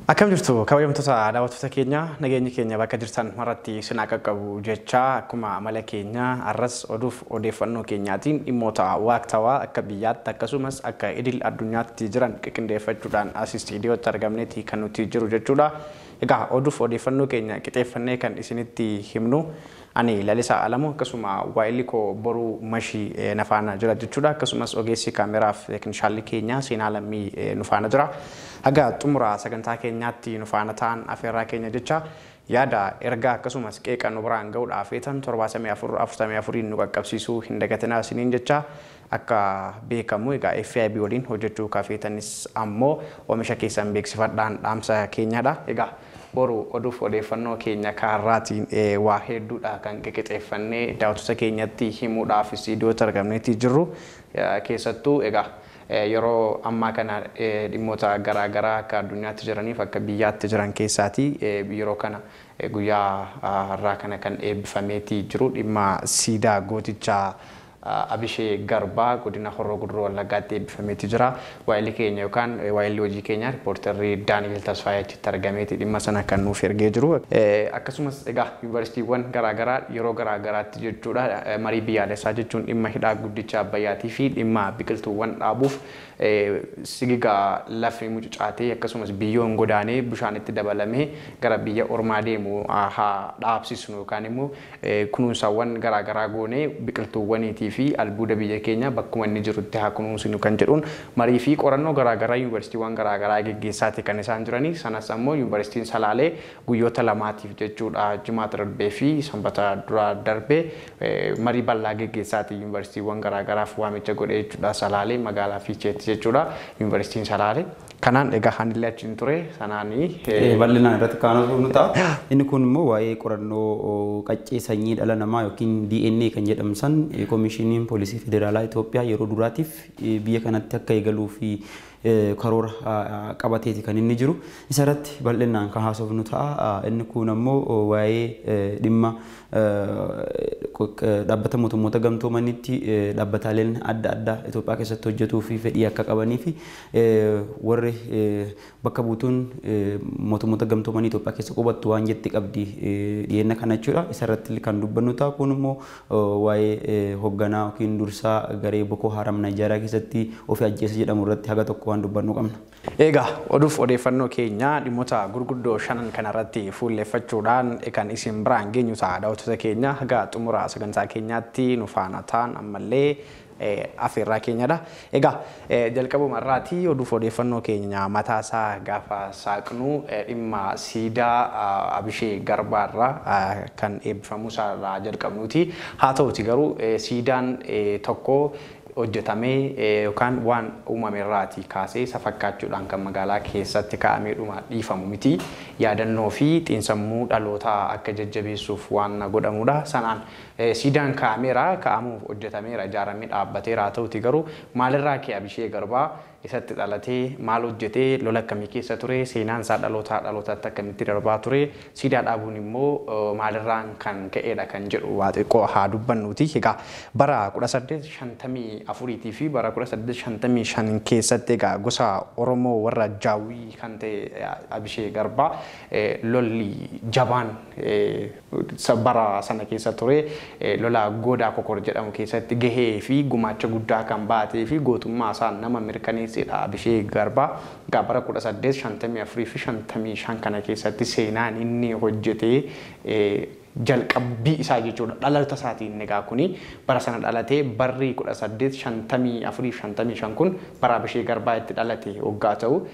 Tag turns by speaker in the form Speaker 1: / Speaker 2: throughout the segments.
Speaker 1: Akkam jirtu kabajamtoota daawwattoota keenya, nageenyi keenya bakka jirtan maratti isin haa qaqqabu jecha, akkuma amala keenya har'as oduuf odeeffannoo keenyaatiin dhimmoota waqtawaa akka biyyaatti akkasumas akka idil addunyaatti jiran qindeeffachuudhaan as istiidiyootti argamneeti kan nuti jiru jechuudha. Egaa oduuf odeeffannoo keenya qixeeffannee kan isinitti himnu ani Lalisaa Alamuu, akkasuma waa'illi koo Boruu Mashii na faana jira jechuudha. Akkasumas ogeessi kaameraaf teeknishaalli keenya Seenaa Lammii nu faana jira. Haga xumura sagantaa keenyaatti nu faana ta'an afeerraa keenya jecha, yaada ergaa akkasumas qeeqa nu biraan ga'uudhaaf feetan 74 44 nu qaqqabsiisuu hin dagatinaa isiniin jecha. Akka beekamu egaa FIB waliin hojjechuu kafeetanis ammoo oomisha keessan beeksifadhaan dhaamsa keenyadha. Egaa boru oduuf odeeffannoo keenya kaarraatiin waa hedduudha kan qixeeffannee daawwattoota keenyatti himuudhaaf istiidiyootti argamneetti jirru. Keessattuu egaa yeroo ammaa kana dhimmoota garaagaraa akka addunyaatti jiraniif akka biyyaatti jiran keessaati yeroo kana guyyaa har'aa kana kan eebbifameetii jiru dhimma siidaa gootichaa Abishee Garbaa godina Horroo Guduruu Wallaggaatti eebbifameeti jira. Waa'illi keenya yookaan waa'illi hojii keenya riippoortarri Daani'el Tasfaayee achitti argameeti dhimma sana kan nuuf ergee jiru. Akkasumas egaa yuunivarsiitiiwwan garaagaraa yeroo garaagaraatti jechuudha marii biyyaalessaa jechuun dhimma hidhaa guddicha Abbayyaatii fi dhimma biqiltuuwwan dhaabuuf sigigaa lafni mucucaatee akkasumas biyyoon godaanee bishaan itti dabalamee gara biyya ormaa deemu haa dhaabsisnu yookaan immoo kunuunsawwan garaagaraa goonee biqiltuuwwaniitii fi albuuda biyya keenya bakkuma inni jirutti haa kunuunsinu kan jedhuun marii fi qorannoo garaagaraa yuunivarsiitiiwwan garaagaraa geggeessaati kan isaan jiranii. Sanas ammoo yuunivarsiitiin Salaalee guyyoota lamaatiif jechuudha, jimaata darbee fi sanbata dura darbee marii bal'aa geggeessaati yuunivarsiitiiwwan garaagaraaf waamicha godhee jechuudha, Salaalee magaalaa Fiicheetti jechuudha yuunivarsiitiin Salaalee. Kanaan egaa hanillee achiin ture sanaanii
Speaker 2: bal'inaan irratti kan nu ta'a. Inni kun immoo waa'ee qorannoo qaccee sanyii dhala namaa yookiin DNA kan jedhamu san Koomishiniin Poolisii Federaalaa Itoophiyaa yeroo duraatiif biyya kanatti akka eegaluu fi karoora qabateeti kan inni jiru. Isa irratti bal'inaan kan haasofnu ta'a. Inni kun ammoo waa'ee dhimma dhaabbata mootummoota gamtoomanitti dhaabbataaleen adda addaa Itoophiyaa keessatti hojjetuu fi fedhii akka qabanii fi warri bakka buutuun mootummoota gamtoomanii Itoophiyaa keessa qubattu waan jetti qabdi dhiyeenya kana jechuudha. Isa irratti kan dubbannu ta'a. Kun immoo waa'ee hoogganaa yookiin dursaa garee Boko Haram Naayijeeriyaa keessatti ofii ajjeese jedhamu irratti haga tokko waan dubbannu qabna.
Speaker 1: Egaa oduuf odeeffannoo keenya dhimmoota gurguddoo shanan kanarratti fuulleeffachuudhaan kan isin biraan geenyu ta'a. Daawwattoota keenya, haga xumura sagantaa keenyaatti nu faana ta'an ammallee afeerraa keenyadha. Egaa jalqabuma irraatii oduuf odeeffannoo keenya mataasaa gaafa saaqnu dhimma siidaa Abishee Garbaarraa kan eebbifamu isaarraa jalqabnuti. Haa ta'uti garuu siidaan tokko hojjetamee yookaan waan uumame irraatii kaasee isa fakkaachuudhaan kan magaalaa keessatti kaa'ameedhuma dhiifamu miti. Yaadannoo fi xiinsammuu dhalootaa akka jajjabeessuuf waan godhamudha. Sanaan siidaan kaa'ameera, kaa'amuuf hojjetameera, ijaaramee dhaabbateera. Haa ta'uti garuu maalirraa ka'e Abishee Garbaa, isatti dhalatee, maal hojjetee, lola akkamii keessa ture, seenaan isaa dhalootaa dhalootatti akkamitti darbaa ture, siidaa dhaabuun immoo maalirraan kan ka'edha kan jedhu waa xiqqoo haa dubbannuuti. Egaa bara 1854 fi bara 1855 keessatti egaa gosa Oromoo warra Jaawwii kan ta'e Abishee Garbaa lolli jabaan bara sana keessa ture, lola Goodaa Kokor jedhamu keessatti gahee fi gumaacha guddaa kan baatee fi gootummaa isaan nama mirkaneessedha Abishee Garbaa. Egaa bara 1854 fi 55 kana keessatti seenaan inni hojjetee jalqabbii isaa jechuudha, dhaloota isaatiin. Egaa kuni bara sana dhalatee, barri 1854 fi 55 kun bara Abishee Garbaa itti dhalate waggaa ta'u,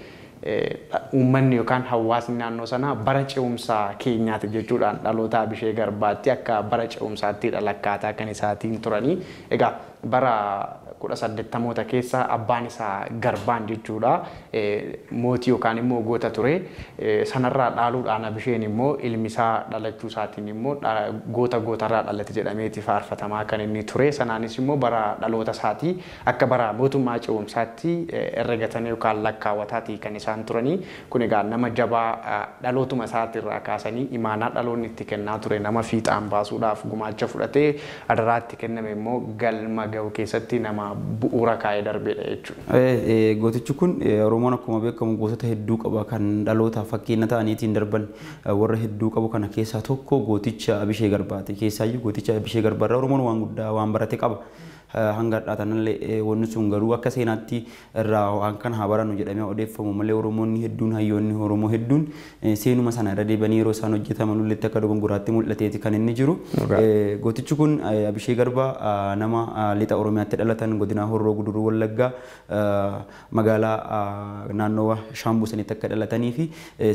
Speaker 1: uummanni yookaan hawaasni naannoo sanaa bara ce'umsaa keenyaati jechuudhaan dhaloota Abishee Garbaatti akka bara ce'umsaatti dhalakkaataa kan isaatiin turanii. Egaa bara 1800moota keessa abbaan isaa Garbaan jechuudha mootii yookaan immoo goota ture. Sanarraa dhaaluudhaan Abisheen immoo ilmi isaa dhalachuu isaatiin immoo goota gootarraa dhalate jedhameeti faarfatamaa kan inni ture. Sanaanis immoo bara dhaloota isaatii akka bara mootummaa ce'umsaatti herregatanii yookaan lakkaawwataatii kan isaan turanii. Kun egaa nama jabaa dhalootuma isaatirraa kaasanii imaanaa dhaloonni itti kennaa ture nama fiixaan baasuudhaaf gumaacha fudhatee adaraa itti kenname immoo galma ga'u keessatti nama bu'uura kaa'ee darbeedha jechuudha.
Speaker 2: Gootichi kun Oromoon akkuma beekamu gootota hedduu qaba kan dhalootaaf fakkeenya ta'aniitiin darban warra hedduu qabu kana keessaa tokko gooticha Abishee Garbaati. Keessaayyuu gooticha Abishee Garbaarraa Oromoon waan guddaa waan barate qaba. Hanga har'aatanillee wanni sun garuu akka seenaatti irraa waan kana haa barannu jedhamee odeeffamu malee Oromoonni hedduun hayyoonni Oromoo hedduun seenuma sana irra deebanii yeroo isaan hojjetaman ulletti akka dogongoraatti mul'ateeti kan inni jiru. Gootichi kun Abishee Garbaa nama lixa Oromiyaatti dhalatan godina Horroo Guduruu Wallaggaa magaalaa naannoo Shaambuu sanitti akka dhalatanii fi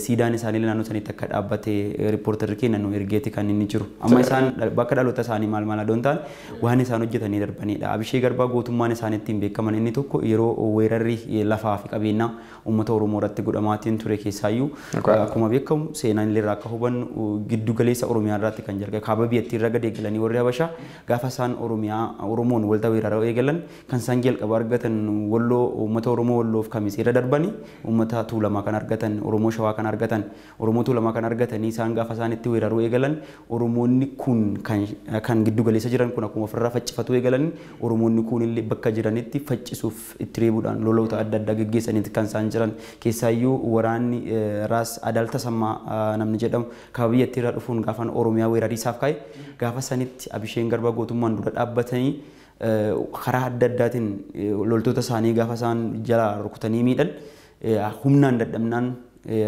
Speaker 2: siidaan isaanii naannoo sanitti akka dhaabbate riippoortarri keenya nu ergeeti kan inni jiru. Amma isaan bakka dhaloota isaanii maal maal adoon ta'an waan isaan hojjetanii darbanidha. Abishee Garbaa gootummaan isaanii ittiin beekaman inni tokko yeroo weerarri lafaa fi qabeenyaa uummata Oromoo irratti godhamaatiin ture keessaayyuu akkuma beekamu seenaan illee akka hubannu giddu galeessa Oromiyaa irratti kan jalqabe kaaba biyyattii irra gad eegalanii warri Habashaa gaafa isaan Oromiyaa Oromoon walta weeraruu eegalan kan isaan jalqaba argatan Walloo uummata Oromoo Walloof Kamisee irra darbanii uummata Tuulamaa kan argatan Oromoo Shawaa kan argatan Oromoo Tuulamaa kan argatanii isaan gaafa isaan itti weeraruu eegalan Oromoonni kun kan giddu galeessa jiran kun akkuma ofirraa faccifatuu eegalan Oromoonni kun illee bakka jiranitti faccisuuf itti reebuudhaan loloota adda addaa geggeessaniiti kan isaan jiran keessaayyuu waraanni Raas Adaal Tasammaa namni jedhamu kaaba biyyattii irraa dhufuun gaafan Oromiyaa weerariisaaf ka'e gaafa sanitti Abisheen Garbaa gootummaan dura dhaabbatanii karaa adda addaatiin loltoota isaanii gaafa isaan jalaa rukutanii miidhan humnaan dadhabnaan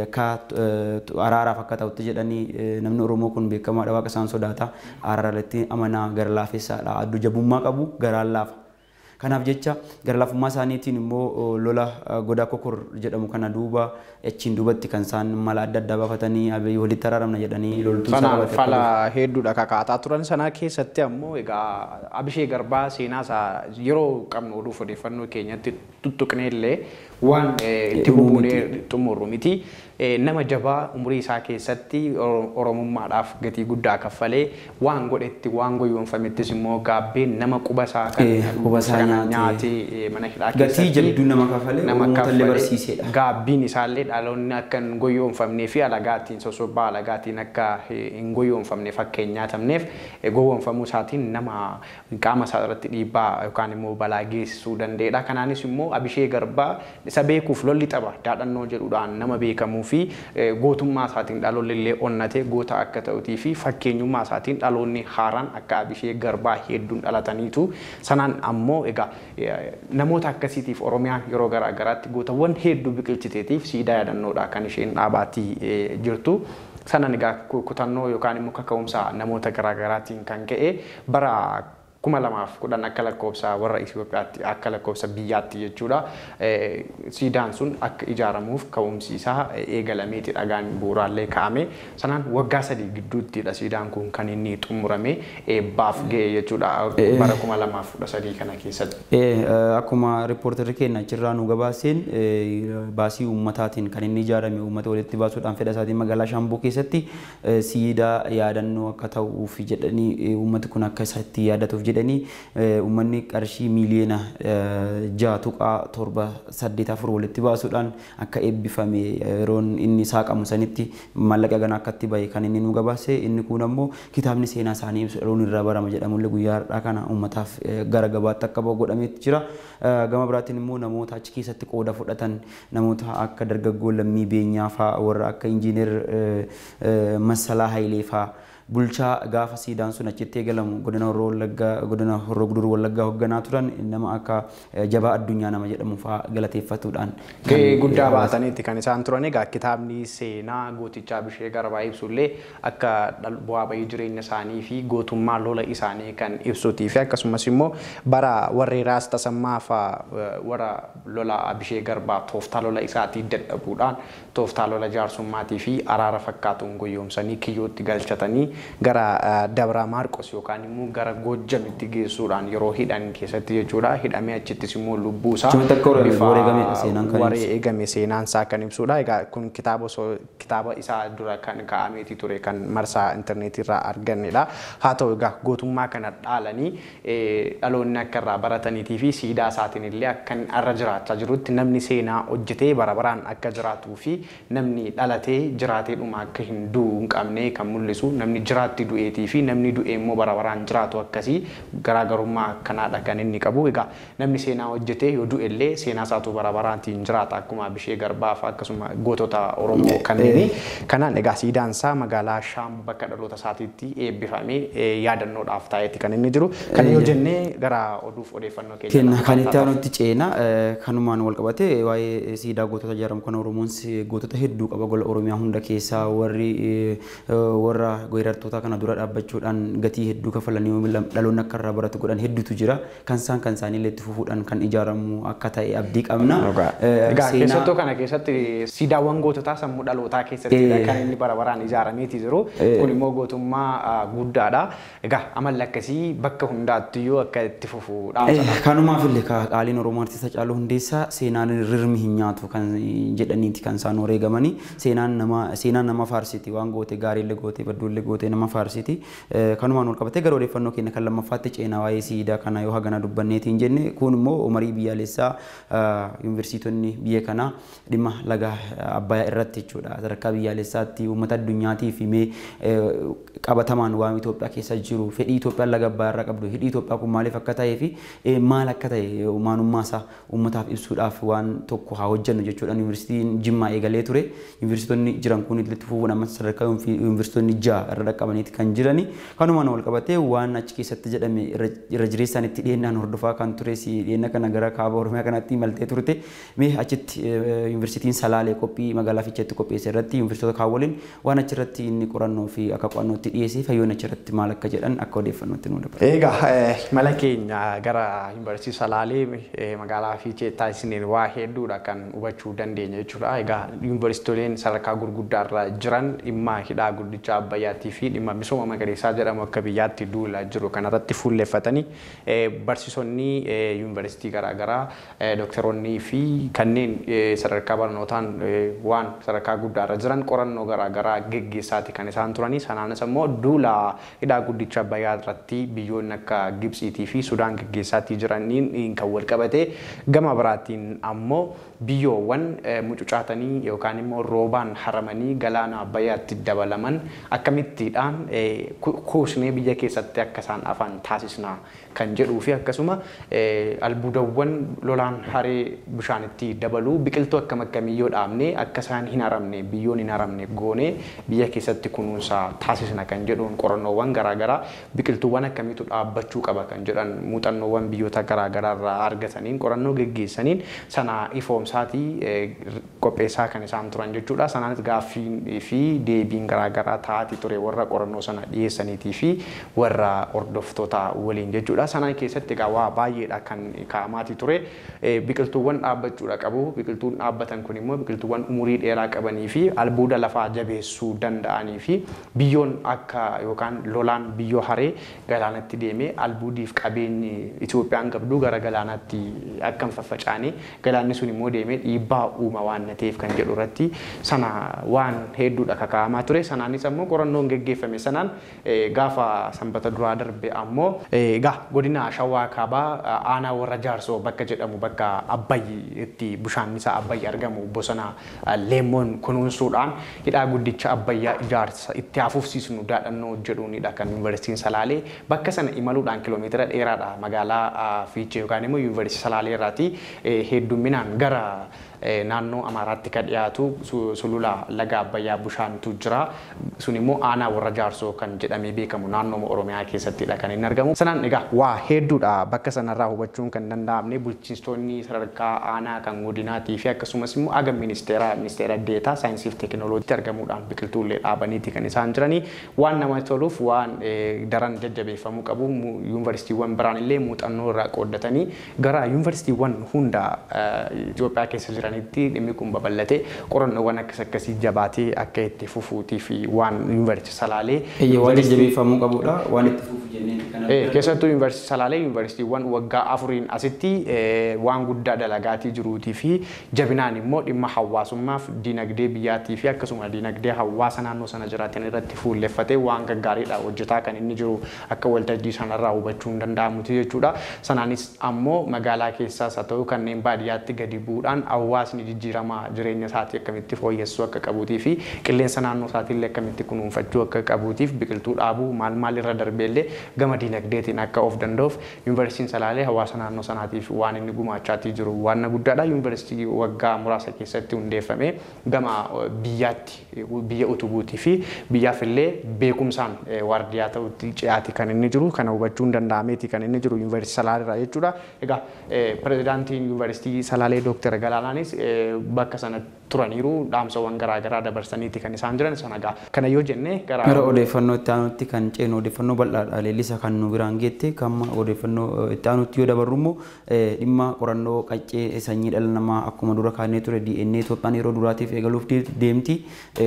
Speaker 2: akka araaraaf akka ta'utti jedhanii namni Oromoo kun beekamaadha waaqa isaan sodaata araarratti amanaa gara laafessaadha addu jabummaa qabu garaan laafa. Kanaaf jecha gara laafummaa isaaniitiin immoo lola godaa kokor jedhamu kana duuba achiin duubatti kan isaan mala adda addaa baafatanii abiy walitti araaramna jedhanii loltuu
Speaker 1: isaa fala hedduudha kakaataa turan sana keessatti ammoo egaa Abishee Garbaa seenaa isaa yeroo qabnu oduuf odeeffannoo keenyatti tuttuqnee illee waan itti bubuunee xumurru miti. Nama jabaa umurii isaa keessatti Oromummaadhaaf gatii guddaa kaffalee waan godhetti waan goyoonfamettis immoo gaabbeen nama quba isaa kan nyaatee mana hidhaa
Speaker 2: keessatti gatii jabduu nama kaffalee Oromoota illee barsiisedha.
Speaker 1: Gaabbiin isaallee dhaloonni akka hin goyoonfamnee fi alagaatiin sosobaa alagaatiin akka hin goyoonfamneef akka hin nyaatamneef gowwoomfamuu isaatiin nama qaama isaa irratti dhiibbaa yookaan immoo balaa geessisuu danda'edha. Kanaanis immoo Abishee Garbaa isa beekuuf lolli tapha daadhannoo jedhuudhaan nama beekamuu fi gootummaa isaatiin dhaloonni illee onnatee goota akka ta'utii fi fakkeenyummaa isaatiin dhaloonni haaraan akka Abishee Garbaa hedduun dhalataniitu sanaan ammoo egaa namoota akkasiitiif Oromiyaan yeroo garaa garaatti gootawwan hedduu biqilchiteetiif siidaa yaadannoodha kan isheen dhaabaatii jirtu. Sanaan egaa kutannoo yookaan immoo kaka'umsa namoota garaa garaatiin kan ka'e bara 2010 akka lakkoofsa warra Itoophiyaatti akka lakkoofsa biyyaatti jechuudha. Siidaan sun akka ijaaramuuf ka'umsi isaa eegalameeti dhagaan bu'uuraallee kaa'ame. Sanaan waggaa 3 gidduuttidha siidaan kun kan inni xumurame eebbaaf ga'e jechuudha bara 2013 kana keessatti.
Speaker 2: Akkuma riippoortarri keenya achirraa nu gabaaseen baasii uummataatiin kan inni ijaarame uummata walitti baasuudhaan fedha isaatiin magaalaa Shaamboo keessatti siidaa yaadannoo akka ta'uuf jedhanii uummati kun akka isatti yaadatuuf jedhanii uummanni qarshii miiliyoona 6.784 walitti baasuudhaan akka eebbifame yeroon inni saaqamu sanitti maallaqa gana akkatti bahe kan inni nu gabaase inni kun ammoo kitaabni seenaa isaanii ibsu dhaloonni irraa barama jedhamullee guyyaa har'aa kana uummataaf gara gabaatti akka bahu godhameetu jira. Gama biraatiin immoo namoota achi keessatti qooda fudhatan namoota akka dargaggoo Lammii Beenyaa fa'aa warra akka injiinar Massalaa Hayilee fa'aa bulchaa gaafa siidaan sun achitti eegalamu godina Horroo Wallaggaa godina Horroo Guduruu Wallaggaa hoogganaa turan nama akka jabaa addunyaa nama jedhamu fa'aa galateeffatuudhaan
Speaker 1: gahee guddaa baataniitti kan isaan turan. Egaa kitaabni seenaa gootichaa Abishee Garbaa ibsullee akka bu'aa bahii jireenya isaanii fi gootummaa lola isaanii kan ibsuutii fi akkasumas immoo bara warri Raas Tasammaa fa'aa warra lola Abishee Garbaa tooftaa lola isaatii dadhabuudhaan tooftaa lola jaarsummaatii fi araara fakkaatuun goyoomsanii kiyyootti galchatanii gara Dabra Maarqos yookaan immoo gara Goojjamitti geessuudhaan yeroo hidhan keessatti jechuudha. Hidhamee achittis immoo lubbuu isaa wareegame seenaan isaa kan ibsudha. Egaa kun kitaaba isaa dura kan kaa'ameeti ture kan marsaa intarneetii irraa argannedha. Haa ta'u egaa gootummaa kana dhaalanii dhaloonni akka irraa barataniitii fi siidaa isaatiin illee akka irra jiraachaa jirutti namni seenaa hojjetee bara baraan akka jiraatuu fi namni dhalatee jiraateedhuma akka hin du'u hin qabne kan mul'isu namni jiraatti du'eetii fi namni du'e immoo bara baraan jiraatu akkasii garaagarummaa akkanaadha kan inni qabu. Egaa namni seenaa hojjete yoo du'e illee seenaa isaatu bara baraatiin jiraata akkuma Bishee Garbaa fa'a akkasuma gootota Oromoo kanneenii. Kanaan egaa siidaan isaa magaalaa Shaambuu bakka dhaloota isaatiitti eebbifamee yaadannoodhaaf taa'eeti kan inni jiru. Kana yoo jennee gara oduuf odeeffannoo
Speaker 2: keenya. Kan itti aanutti ceena kanumaan wal qabate waa'ee siidaa gootota ijaaramu kana Oromoon gootota hedduu qaba gola Oromiyaa hunda keessaa warri warra weerartoota kana dura dhaabbachuudhaan gatii hedduu kafalanii dhaloonni akka irraa baratu godhan hedduutu jira. Kan isaan kan isaanii itti fufuudhaan kan ijaaramu akka ta'e abdii qabna.
Speaker 1: Egaa keessattuu kana keessatti siidaawwan goototaa sammuu dhalootaa keessatti kan inni bara baraan ijaarameeti jiru. Kun immoo gootummaa guddaadha. Egaa amalli akkasii bakka hundaatti iyyuu akka itti fufu dhaamsa.
Speaker 2: Kanumaaf illee qaaliin Oromoo Artiist Haacaaluu Hundeessaa seenaan rirmi hin nyaatu kan jedhaniiti kan isaan wareegamanii seenaan nama faarsiti waan goote gaariillee goote badduullee goote nama faarsiti. Kanumaan wal qabatee gara odeeffannoo keenya kan lammaffaatti ceenaa waa'ee siidaa kana yoo hagana dubbanneetiin jenne kun immoo marii biyyaalessaa yuunivarsiitonni biyya kanaa dhimma laga Abbayyaa irratti jechuudha. Sadarkaa biyyaalessaatti uummata addunyaatiif himee qabatamaan waan Itoophiyaa keessa jiru fedhii Itoophiyaan laga Abbayyaa irraa qabdu fedhii Itoophiyaa kun maaliif akka ta'ee fi maal akka ta'e maalummaa isaa uummataaf ibsuudhaaf waan tokko haa hojjennu jechuudhaan yuunivarsiitiin Jimmaa eegalee ture. Yuunivarsiitonni jiran kun itti fufuun amma sadarkaa yuunivarsiitonni 6 irra dhaqqabaniiti kan jirani. Kanumaan wal qabatee waan achi keessatti jedhame irra jireessaan itti dhiyeennaan hordofaa kan ture si dhiyenna kana gara kaaba Oromiyaa kanatti imaltee turte. Mee achitti yuunivarsiitiin Salaalee qophii magaalaa Fiicheetti qopheesse irratti yuunivarsiitota kaan waliin waan achirratti inni qorannoo fi akka qo'annootti dhiyeessee fayyoon achirratti maal akka jedhan akka odeeffannootti nu dabarsa.
Speaker 1: Egaa imala keenya gara yuunivarsiitii Salaalee magaalaa Fiichee taasisneen waa hedduudha kan hubachuu dandeenya jechuudha. Egaa yuunivarsiitiileen sadarkaa gurguddaarra jiran dhimma hidhaa guddicha Abbayyaatii fi dhimma misooma magariisaa jedhamu akka biyyaatti duulaa jiru kanarratti fuulleeffatanii barsiisonni yuunivarsiitii garaagaraa doktoroonnii fi kanneen sadarkaa barnootaan waan sadarkaa guddaarra jiran qorannoo garaagaraa geggeessaati kan isaan turanii. Sanaanis immoo duula hidhaa guddicha Abbayyaa irratti biyyoonni akka Gibsiitii fi Sudaan geggeessaatii jiraniin kan wal qabate gama biraatiin ammoo biyyoowwan mucucaatanii yookaan immoo roobaan haramanii galaana Abbayyaatti dabalaman akkamittiidhaan kuusnee biyya keessatti akka isaan afaan taasisna kan jedhuu fi akkasuma albuudawwan lolaan haree bishaanitti dabaluu biqiltuu akkam akkamii yoo dhaabne akka isaan hin haramne biyyoon hin haramne goone biyya keessatti kunuunsa taasisna kan jedhuun qorannoowwan garaagaraa biqiltuuwwan akkamiitu dhaabbachuu qaba kan jedhan muuxannoowwan biyyoota garaagaraa irraa argataniin qorannoo geggeessaniin sana ifoomsaatii qopheessaa kan isaan turan jechuudha. Sanaanis gaaffii fi deebiin garaagaraa ta'aatii ture warra qorannoo sana dhiyeessaniitii fi warra hordoftoota waliin jechuudha. Sanaan keessatti egaa waa baay'eedha kan kaa'amaatii ture. Biqiltuuwwan dhaabbachuudha qabu. Biqiltuun dhaabbatan kun immoo biqiltuuwwan umurii dheeraa qabanii fi albuuda lafaa jabeessuu danda'anii fi biyyoon akka yookaan lolaan biyyoo haree galaanatti deemee albuudiif qabeenyi Itoophiyaan qabdu gara galaanaatti akka hin faffacaane galaanni sun immoo deemee dhiibbaa uuma waan ta'eef kan jedhu irratti sana waan hedduudha kakaa'amaa ture. Sanaanis ammoo qorannoon geggeeffame sanaan gaafa sanbata duraa darbe ammoo egaa godina Shawaa Kaabaa aanaa warra Jaarsoo bakka jedhamu bakka Abbayyi itti bishaan isaa Abbayyi argamu bosona Leemmoon kunuunsuudhaan hidhaa guddicha Abbayyaa ijaarsa itti hafuufsiisnu daadhannoo jedhuunidha kan yuunivarsiitiin Salaalee bakka sana imaluudhaan kiiloomeetira dheeraadha magaalaa Fiichee yookaan immoo yuunivarsiitii Salaalee irraati heddumminaan gara naannoo Amaaraatti kan dhiyaatu sulula laga Abbayyaa bishaantu jira. Sun immoo aanaa warra Jaarsoo kan jedhamee beekamu naannoo Oromiyaa keessattidha kan inni argamu. Sanaan egaa waa hedduudha bakka sanarraa hubachuun kan danda'amne bulchiinstonni sadarkaa aanaa kan godinaatii fi akkasumas immoo aga ministeera deetaa saayinsii fi teekinooloojiitti argamuudhaan biqiltuullee dhaabaniiti kan isaan jiranii waan namatti toluuf waan daran jajjabeeffamuu qabu yuunivarsiitiiwwan biraan illee muuxannoo irraa qooddatanii gara yuunivarsiitiiwwan hunda Itoophiyaa keessa jiranitti dhimmi kun babal'atee qorannoowwan akkas akkasii jabaatee akka itti fufuutii fi waan yuunivarsiitii Salaalee
Speaker 2: waan jajjabeeffamuu qabudha waan itti
Speaker 1: Keessattuu Yuunivarsiitii Salaalee yuunivarsiitiiwwan waggaa 4 asitti waan guddaa dalagaatii jiruutii fi jabinaan immoo dhimma hawaasummaaf dinagdee biyyaatii fi akkasuma dinagdee hawaasa naannoo sana jiraatan irratti fuulleffatee waan gaggaariidha hojjetaa kan inni jiru akka waltajjii sanarraa hubachuu hin danda'amuti jechuudha. Sanaanis ammoo magaalaa keessaas haa ta'u kanneen baadiyyaatti gadi bu'uudhaan hawaasni jijjiirama jireenya isaatii akkamitti fooyyessuu akka qabuutii fi qilleensa naannoo isaatiillee akkamitti kunuunfachuu akka qabuutiif biqiltuu dhaabuu maal maal irra darbeellee gama dinagdeetiin akka of danda'uuf Yuunivarsiitiin Salaalee hawaasa naannoo sanaatiif waan inni gumaachaatii jiru waan guddaadha. Yuunivarsiitii waggaa muraasa keessatti hundeeffame gama biyyaatti biyya utubuutii fi biyyaaf illee beekumsaan waardiyaa ta'utti ce'aati kan inni jiru kana hubachuun danda'ameeti kan inni jiru Yuunivarsiitii Salaaleerraa jechuudha. Egaa pirezidaantiin Yuunivarsiitii Salaalee Dooktar Galaalaanis bakka sana turaniiru dhaamsawwan garaagaraa dabarsaniiti kan isaan jiran sana egaa kana yoo jenne
Speaker 2: gara odeeffannoo itti aanutti kan ceenu odeeffannoo bal'aadha leellisa kan nu biraan geette kan odeeffannoo itti aanutti yoo dabarru immoo dhimma qorannoo qaccee sanyii dhala namaa akkuma dura kaanee ture DNA Itoophiyaan yeroo duraatiif eegaluuf deemti.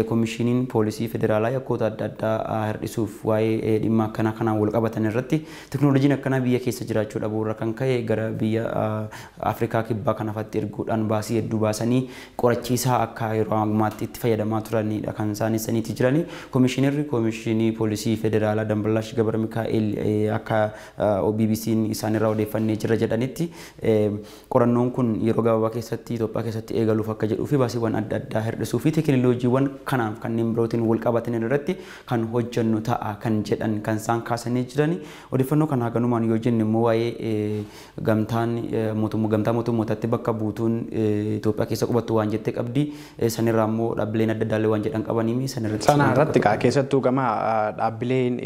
Speaker 2: Komishiniin poolisii federaalaa yakkoota adda addaa hir'isuuf waa'ee dhimma akkanaa kanaan wal qabatan irratti teknooloojiin akkanaa biyya keessa jiraachuu dhabuu irra kan ka'e gara biyya Afrikaa kibbaa kanafatti erguudhaan baasii hedduu baasanii qorachiisaa akka yeroo ammaatti itti fayyadamaa turanidha kan isaan saniiti jirani. Komishinarri komishinii poolisii federaalaa Damballaash Gabra Mikaa'el akka BBC'n isaanirraa odeeffannee jira jedhanitti qorannoon kun yeroo gabaabaa keessatti Itoophiyaa keessatti eegaluuf akka jedhuu fi baasiiwwan adda addaa hir'isuu fi teekinooloojiiwwan kanaaf kanneen birootiin wal qabatan irratti kan hojjennu ta'a kan jedhan kan isaan kaasanii jirani. Odeeffannoo kana ganumaan yoo jenne immoo waa'ee gamtaan gamtaa mootummootatti bakka buutuun Itoophiyaa keessa qubattu waan jettee qabdi. Sanirraa immoo dhaabbileen adda addaallee waan jedhan qabanii sanirratti.
Speaker 1: Sana irratti keessattuu gama dhaabbileen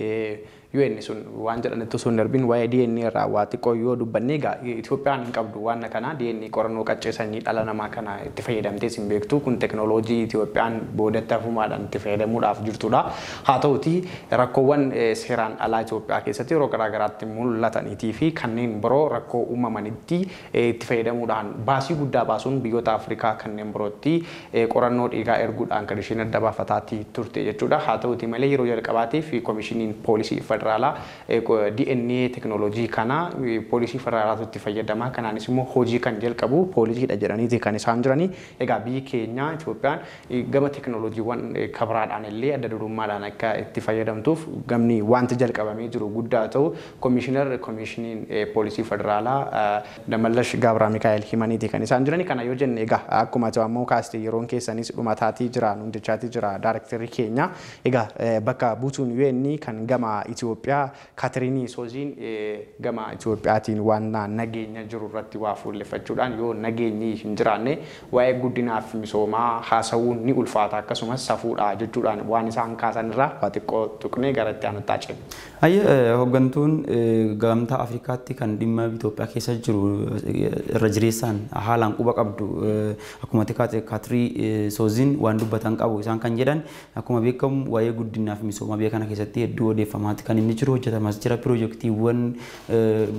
Speaker 1: UN sun waan jedhanitti osoo hin darbiin waa'ee DNA irraa waa xiqqoo yoo dubbanne egaa Itoophiyaan hin qabdu waan kana DNA qorannoo qaccee sanyii dhala namaa kana itti fayyadamtees hin beektu kun teknooloojii Itoophiyaan boodatti hafumaadhaan itti fayyadamuudhaaf jirtudha. Haa ta'uti rakkoowwan seeraan alaa Itoophiyaa keessatti yeroo garaagaraatti mul'ataniitii fi kanneen biroo rakkoo uumamanitti itti fayyadamuudhaan baasii guddaa baasuun biyyoota Afrikaa kanneen birootti qorannoo dhiigaa erguudhaan kan isheen adda baafataatii turte jechuudha. Haa ta'uti malee yeroo jalqabaatiif komishiniin poolisii federaalaa DNA teknooloojii kana poolisii federaalaatu itti fayyadama. Kanaanis immoo hojii kan jalqabu poolisiidha jedhaniiti kan isaan jiranii. Egaa biyyi keenya Itoophiyaan gama teknooloojiiwwan kabiraadhaan illee adda durummaadhaan akka itti fayyadamtuuf gamni wanti jalqabamee jiru guddaa ta'u komishinar komishiniin poolisii federaalaa Damallash Gabra Mikaa'el himaniiti kan isaan jiranii. Kana yoo jenne egaa akkuma ta'u ammoo kaastee yeroon keessanis dhumataatii jira hundachaatii jira daarektarri keenya. Egaa bakka buutuun UN kan gama Itoophiyaa Kaatiriinii Sooziin gama Itoophiyaatiin waan nageenya jiru irratti waa fuulleffachuudhaan yoo nageenyi hin jiraanne waa'ee guddinaaf misoomaa haasawuun ni ulfaata akkasumas safuudha jechuudhaan waan isaan kaasan irraa waa xiqqoo tuqnee gara itti aanutti ceena.
Speaker 2: Ayya hooggantuun gamtaa Afrikaatti kan dhimma Itoophiyaa keessa jiru irra jireessaan haalaan quba qabdu akkuma Kaatirii Sooziin waan dubbatan qabu isaan kan jedhan akkuma beekamu waa'ee guddinaaf misoomaa biyya kana keessatti hedduu odeeffamaati kan inni jiru hojjetamas jira piroojeektiiwwan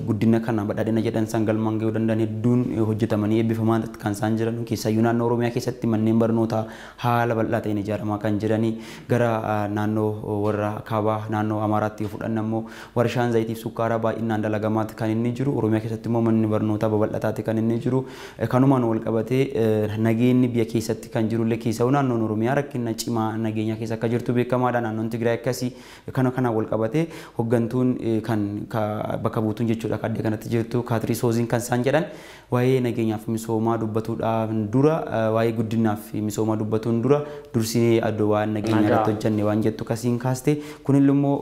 Speaker 2: guddina kana badhaadhina jedhan san galmaan gahuu danda'an hedduun hojjetamanii eebbifamaa kan isaan jiran keessaayyuu naannoo Oromiyaa keessatti manneen barnootaa haala bal'aa ta'een ijaaramaa kan jiranii gara naannoo warra kaabaa naannoo Amaaraatti yoo fudhanne immoo warshaan zayitiif sukkaaraa baay'inaan dalagamaati kan inni jiru Oromiyaa keessatti immoo manni barnootaa babal'ataati kan inni jiru kanumaan wal qabatee nageenyi biyya keessatti kan jirullee keessaa naannoon Oromiyaa rakkina cimaa nageenya keessa akka jirtu beekamaadha naannoon Tigraay akkasii kana kanaan wal qabatee hooggantuun kan bakka buutuun jechuudha kan kanatti jirtu Kaatirii Sooziin kan isaan jedhan waa'ee nageenyaaf misoomaa dubbatuudhaan dura waa'ee guddinaaf misoomaa dubbatuun dura dursinee adda waan nageenya irratti hojjenne waan jettu kasiin kaaste kunillee immoo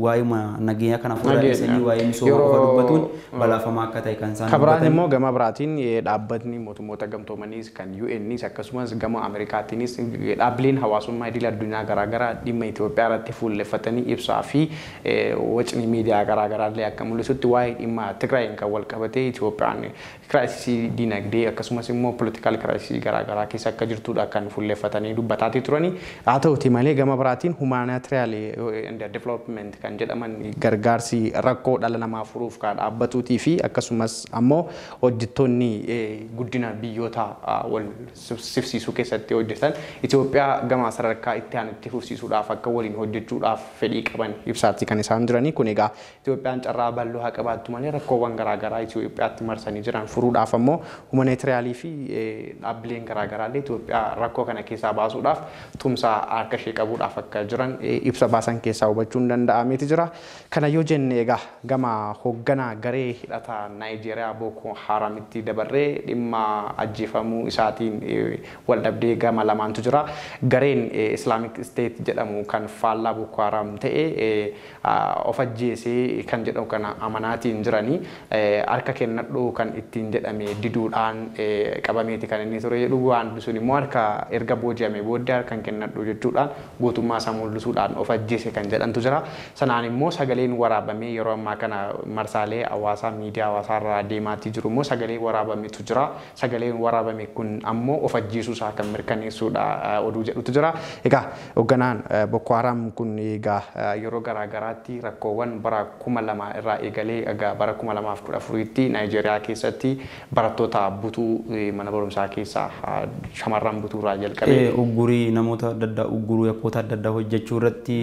Speaker 2: waa'ee nageenya kana fuudhanii waa'ee misoomaa qofa dubbatuun balaafamaa akka ta'e kan isaan
Speaker 1: Kabiraan immoo gama biraatiin dhaabbatni mootummoota gamtoomaniis kan UNs akkasumas gama Ameerikaatiinis dhaabbileen hawaasummaa idil addunyaa garaagaraa dhimma Itoophiyaa irratti fuulleffatanii ibsaa fi wacni miidiyaa garaagaraa illee akka mul'isutti waa'ee dhimma Tigraayin kan wal qabatee Itoophiyaan kiraayisii dinagdee akkasumas immoo poolitikaal kiraayisii garaagaraa keessa akka jirtudha kan fuulleffatanii dubbataatii turani. Haa ta'uti malee gama biraatiin humanitarian and development kan jedhaman gargaarsi rakkoo dhala namaa furuuf kan dhaabbatuutii fi akkasumas ammoo hojjettoonni guddina biyyoota wal sifsiisuu keessatti hojjetan Itoophiyaa gama sadarkaa itti aanutti fufsiisuudhaaf akka waliin hojjechuudhaaf fedhii qaban ibsaatti kan isaan jiranii. Kun egaa Itoophiyaan carraa bal'oo haa qabaattu malee rakkoowwan garaagaraa Itoophiyaatti marsanii jiran furuudhaaf ammoo humanitaariyaalii fi dhaabbileen garaagaraa illee Itoophiyaa rakkoo kana keessaa baasuudhaaf tumsa harka ishee qabuudhaaf akka jiran ibsa baasan keessaa hubachuun danda'ameeti jira. Kana yoo jenne egaa gama hoogganaa garee hidhataa Naayijeeriyaa Boko Haramitti dabarree dhimma ajjeefamuu isaatiin waldhabdee gama lamaantu jira. Gareen Islamic State jedhamu kan faallaa Boko Haram ta'e of ajjeesee kan jedhamu kana amanaatiin jiranii harka kennadhu kan ittiin jedhame diduudhaan qabameeti kan inni ture jedhu waan sun immoo harka erga booji'ame booddee harka kennadhu jechuudhaan gootummaa isaa mul'isuudhaan of ajjeese kan jedhantu jira. Sanaan immoo sagaleen waraabamee yeroo ammaa kana marsaalee hawaasaa miidiyaa hawaasaa irraa deemaatii jiru immoo sagalee waraabametu jira. Sagaleen waraabame kun ammoo of ajjeesuu isaa kan mirkaneessuudha oduu jedhutu jira. Egaa hoogganaan Boko Haram kun egaa yeroo garaagaraatti rakkoowwan bara 2000 irraa eegalee egaa bara 2014tti Naayijeeriyaa keessatti barattoota butuu mana barumsaa keessaa shamarran butuu irraa jalqabee
Speaker 2: uggurii namoota adda addaa ugguruu yakkoota adda addaa hojjechuu irratti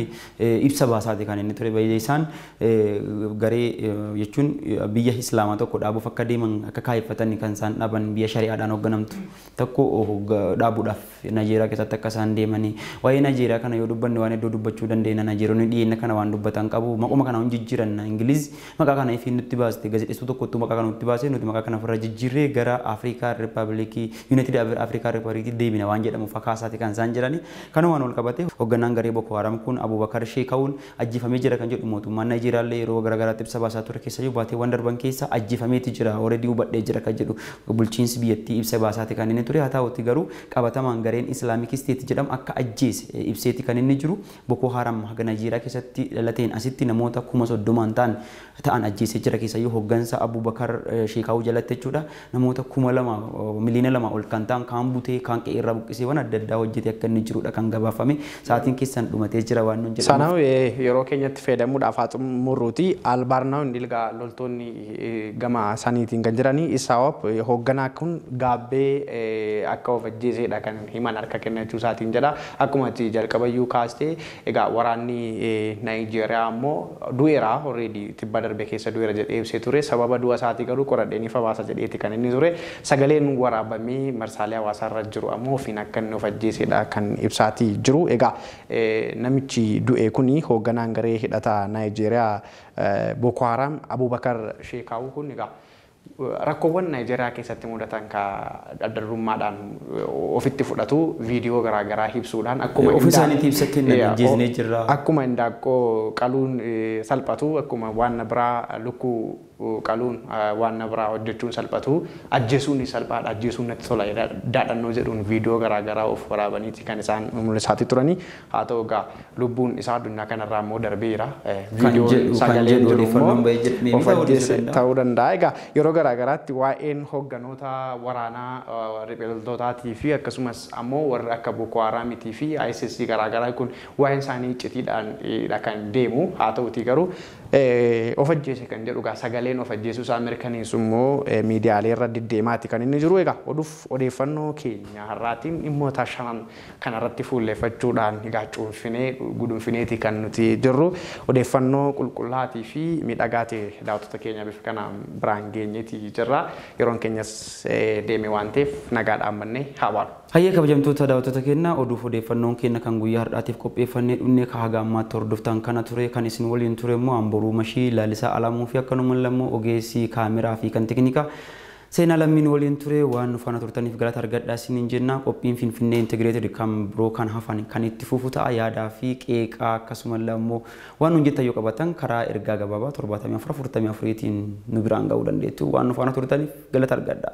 Speaker 2: ibsa baasaati kan inni ture. Baay'ee isaan garee jechuun biyya Islaamaa tokko dhaabuuf akka deeman akka kaayeffatan kan isaan dhaaban biyya shari'aadhaan hoogganamtu tokko dhaabuudhaaf Naayijeeriyaa keessatti akka isaan deemanii. Waa'ee Naayijeeriyaa kana yoo dubbanne waan iddoo dubbachuu dandeenya. Naayijeeriyoonni dhiyeenya kana waan dubbatan qabu maquma kana hin jijjiiran. Ingiliz maqaa kana ifiin nutti baaste gaazexeesstuu tokkottuu maqaa kana nutti baase nuti maqaa kana ofirra jijjiirree gara Afrikaa Riippaabilikii Yuunaayitid Afrikaa Riippaabilikii deebina waan jedhamu fakkaasaati kan isaan jirani. Kana waan wal qabate hoogganaan garee Boko Haram kun Abubakar Sheekawun ajjeefamee jira kan jedhu mootummaan Naayijeeriyaallee yeroo garaagaraatti ibsa baasaa ture keessayyuu baateewwan darban keessa ajjeefameeti jira already hubadhee jira kan jedhu bulchiinsi biyyattii ibsa baasaati kan inni ture. Haa ta'uti garuu qabatamaan gareen Islaamik Isteet jedhamu akka ajjeese ibseeti kan inni jiru. Boko Haram haga Naayijeeriyaa keessatti dhalateen asitti namoota 30,000 ta'an ajjeesee jira keessayyuu hooggansa Abubakar Sheekawuu jalatti jechuudha. Namoota 2,000 miliyoona 2 ol kan ta'an kaan butee kaan qe'ee irraa buqqisee waan adda addaa hojjetee akka inni jirudha kan gabaafame. Sa'aatiin keessan dhumatee jira waan nuun jedhamu.
Speaker 1: Sanaaf yeroo keenyatti fayyadamuudhaaf haa xumurruuti. Albaarnaa Ndilgaa loltoonni gama saniitiin kan jiranii Isaawop hoogganaa kun gaabbee akka of ajjeesedha kan himan harka kennachuu isaatiin jedha. Akkuma itti jalqabayyuu kaastee egaa waraanni Naayijeeriyaa ammoo du'eera already tibba darbe keessa du'eera jedhee ibsee ture. Sababa du'a isaatii garuu qoradhee ni fabaasa jedheeti kan inni ture. Sagaleen waraabamee marsaalee hawaasaa irra jiru ammoo ofiin akka inni of ajjeesedha kan ibsaatii jiru. Egaa namichi du'e kuni hoogganaan garee hidhataa Naayijeeriyaa Boko Haram Abubakar Sheekaawuu kun egaa rakkoowwan Naayijeeriyaa keessatti mudatan ka adda-durummaadhaan ofitti fudhatu viidiyoo garaagaraa ibsuudhaan akkuma
Speaker 2: ofii isaaniitti ibsa kennan ajjeesnee jirra.
Speaker 1: Akkuma indaaqqoo qaluun salphatu akkuma waan biraa lukkuu qaluun waan biraa hojjechuun salphatu ajjeesuun salphaadha ajjeesuun natti tola daadhannoo jedhuun viidiyoo garaagaraa of waraabaniiti kan isaan mul'isaati turanii. Haa ta'u egaa lubbuun isaa addunyaa kanarraa immoo darbeera. Viidiyoon sagaleen jiru immoo of ajjeese ta'uu danda'a. Egaa yeroo garaagaraatti waa'een hoogganoota waraanaa riphee fi akkasumas ammoo warri akka Boko Haramitii fi ISIS garaagaraa kun waa'een isaanii iccitiidhaan kan deemu. Haa ta'utii garuu of ajjeese kan jedhu egaa sagaleen of ajjeesuu isaa mirkaneessu immoo miidiyaalee irra deddeemaati kan inni jiru. Egaa oduuf odeeffannoo keenya har'aatiin dhimmoota shanan kanarratti fuulleeffachuudhaan egaa cuunfinee gudunfineeti kan nuti jirru. Odeeffannoo qulqullaatii fi miidhagaa ta'e daawwattoota keenya bifa kanaan biraan geenyeeti jirra. Yeroon keenyas deeme waan ta'eef nagaadhaan mannee haa baanu.
Speaker 2: Hayyee kabajamtoota daawwattoota keenya oduuf odeeffannoon keenya kan guyyaa har'aatiif qopheeffannee dhufne ka haga ammaatti hordoftan kana ture kan isin waliin ture immoo Amboruu Mashii Laalisaa Alamuu fi akkanuma immoo ogeessi kaameraa fi kan teknikaa seenaa lammiin waliin ture waan nu faana turtaniif galata argadhaa isiniin jenna. Qophiin Finfinnee Integireetid kan biroo kan hafan kan itti fufu ta'a. Yaadaa fi qeeqaa akkasuma immoo waan nuun jettan yoo qabatan karaa ergaa gabaabaa 74 44 nu biraan ga'uu dandeettu. Waan nu faana turtaniif galata argadhaa.